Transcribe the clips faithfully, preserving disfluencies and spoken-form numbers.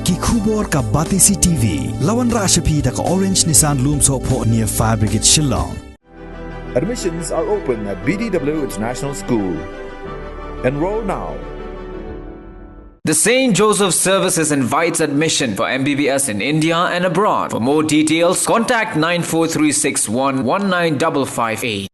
Ki khubor ka Batesi T V. La wanrah sha phi da ka Orange Nissan Lumsohphoh near Fire Brigade Shillong. Admissions are open at B D W International School. Enroll now. The Saint Joseph Services invites admission for M B B S in India and abroad. For more details, contact nine four three six one one nine double five eight.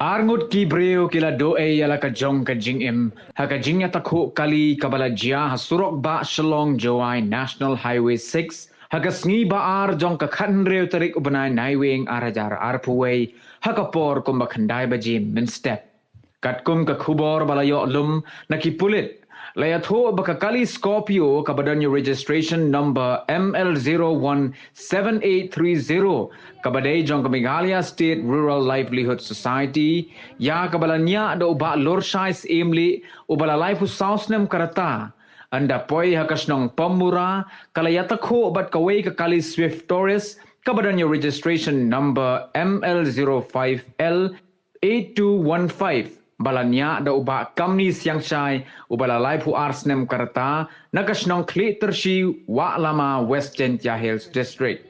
Arngut ki briew ki la doh ei ïa la ka jong ka jingim ha ka jingïatakhuh kali kaba la jia ha surok bah Shillong Jowai National Highway six ha ka sngi ba ar jong ka khathynriew tarik u bnai Naiwieng ar hajar arphew wei ha ka por kumba khyndai baje mynstep. Katkum ka khubor ba la ïoh lum na ki pulit, la ïathuh ba ka kali Scorpio kaba don ïa registration number M L zero one seven eight three zero kaba dei jong ka Meghalaya State Rural Livelihood Society, ïa kaba la niah da u Bah Lurshai Syiemlieh uba la laiphew saw snem ka rta. Ynda poi ha ka shnong Pamura, ka la ïatakhuh bad kawei ka kali Swift Taurus kaba don ïa registration number M L zero five L eight two one five, ba la niah da u Bah Kamni Siangshai uba la laiphew ar snem ka rta na ka shnong Khliehtyrshi, Wahlama, West Jaintia Hills District.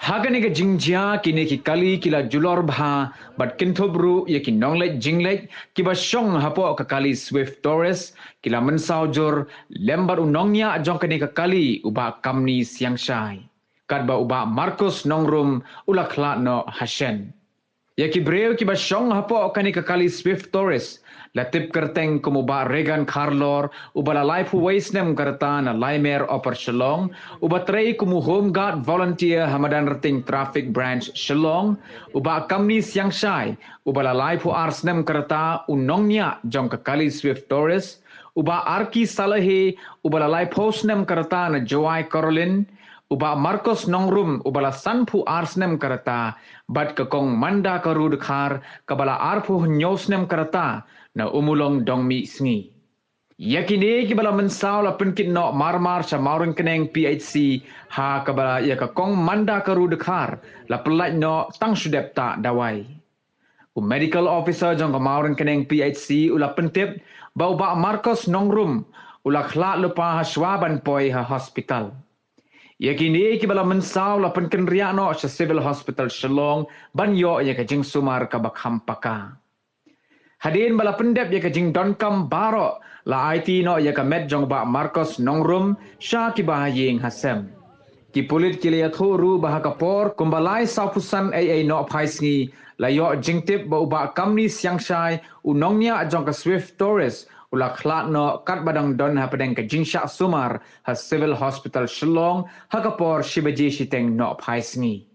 Ha kane ka jingjia kine ki kali ki la julor bha bad kynthup ruh ïa ki nongleit jingleit kiba shong hapoh ka kali Swift Taurus, ki la mynsaw jur lem bad u nongñiah jong kane ka kali u Bah Kamni Siangshai. Katba u Bah Marcus Nongrum u la khlad noh ha shen. Ïa ki briew kiba shong hapoh kane ka kali Swift Taurus la tip kyrteng kum u Bah Regan Kharlor uba la laiphew wei snem ka rta na Laimer, Upper Shillong, uba trei kum u Home Guard Volunteer ha Madanrting Traffic Branch Shillong, u Bah Kamni Siangshai uba la laiphew ar snem ka rta u nongñiah jong ka kali Swift Taurus, u Bah Arki Salehe uba la laiphew snem ka rta na Jowai Caroline, u Bah Marcus Nongrum uba la sanphew ar snem ka rta, bad ka Kong Manda Karu Dkhar kaba la arphew hynñiew snem ka rta na Umulong Dongmihsngi. Ïa kine kiba la mynsaw la pynkit noh marmar sha Mawryngkneng P H C ha kaba ïa ka Kong Manda Karu Dkhar la pyllait noh tang shu dep tah dawai. U medical officer jong ka Mawryngkneng P H C u la pyntip ba u Bah Marcus Nongrum u la khlad lypa ha shuwa ban poi ha hospital. Ïa kine kiba la mynsaw la pynkynriah noh sha Civil Hospital Shillong ban ïoh ïa ka jingsumar kaba kham paka. Hadien ba la pyndep ïa ka jingdonkam baroh, la aiti noh ïa ka met jong u Bah Marcos Nongrum sha kiba ha ïing ha sem. Ki pulit ki la ïathuh ruh ba ha ka por kumba lai sawphew san ei ei nohphai sngi, la ïoh jingtip ba u Bah Kamni Siangshai, u nongñiah jong ka Swift Taurus, u la khlad noh katba dang don hapdeng ka jingshah sumar ha Civil Hospital Shillong ha ka por shi baje shiteng nohphai sngi.